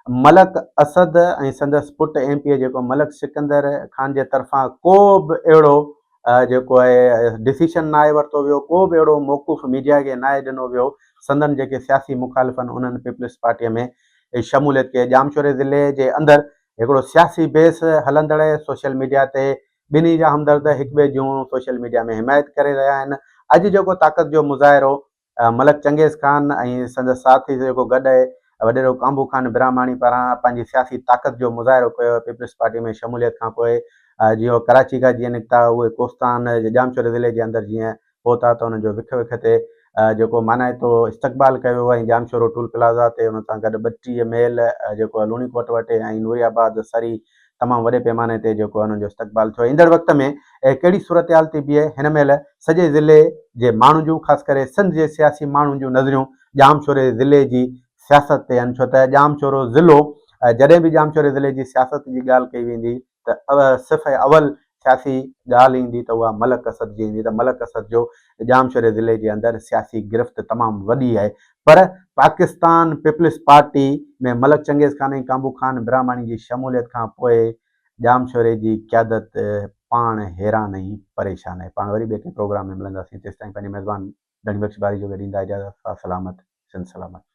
ملڪ اسد ۽ سندس پٽ M P اي جيڪو ملڪ سڪندر خان جي طرفان ڪو به اهڙو جيڪو آهي ڊسيشن ناهي ورتو ويو، ڪو به اهڙو موقف ميڊيا کي ناهي ڏنو ويو، سندن جيڪي سياسي مخالفن انهن پيپلز پارٽي ۾ شموليت ڪئي. ڄامشوري ضلعي جي اندر هڪڙو سياسي بحث هلندڙ آهي، سوشل ميڊيا تي ٻنهي جا همدرد هڪٻئي جون سوشل ميڊيا ۾ حمايت ڪري رهيا آهن، اڄ جيڪو طاقت جو مظاهرو ملڪ چنگيز خان ۽ سندس ساٿي جيڪو گڏ آهي وڏيرو ڪانڀو خان براهماڻي پاران پنهنجي سياسي طاقت جو مظاهرو ڪيو ويو پيپلز پارٽي ۾ شموليت کان پوء جيئن هو ڪراچي کان جيئن نڪتا اهي ڪوستان ڄامشوري ضلعي جي اندر جيئن پهتا ته انهن جو وک وک تي جيڪو مانائتو استقبال ڪيو ويو ۽ ڄامشورو ٽول پلازا تي ان سان گڏ 32 ميل جيڪو لوڻي ڪوٽ وٽ ۽ نوري آباد سري تمام وڏي پيماني تي جيڪو انهن جو استقبال ٿيو ايندڙ وقت ۾ ڪهڙي صورتحال ٿي بيهي هن مهل سڄي ضلعي جي ماڻهن جون خاص ڪري سنڌ جي سياسي ماڻهن جون نظريون ڄامشوري ضلعي جي سياست تي آهن ڇو ته ڄامشورو ضلعو جڏهن به ڄامشوري ضلعي جي سياست جي ڳالهه ڪئي ويندي ته صف اول سياسي ڳالهه ايندي ته اها ملڪ اسد جي ايندي ته ملڪ اسد جو ڄامشوري ضلعي جي اندر سياسي گرفت تمام وڏي آهي پر پاڪستان پيپلز پارٽي ۾ ملڪ چنگيز خان ۽ ڪانبو خان براهماڻي جي شموليت کان پوء ڄامشوري جي قيادت پاڻ حيران ۽ پريشان آهي. پاڻ وري ٻئي ڪنهن پروگرام ۾ ملنداسين تيستائين پنهنجي ميزبان ڌڻي بخش باريجو کي ڏيندا اجازت. سلامت سنڌ سلامت.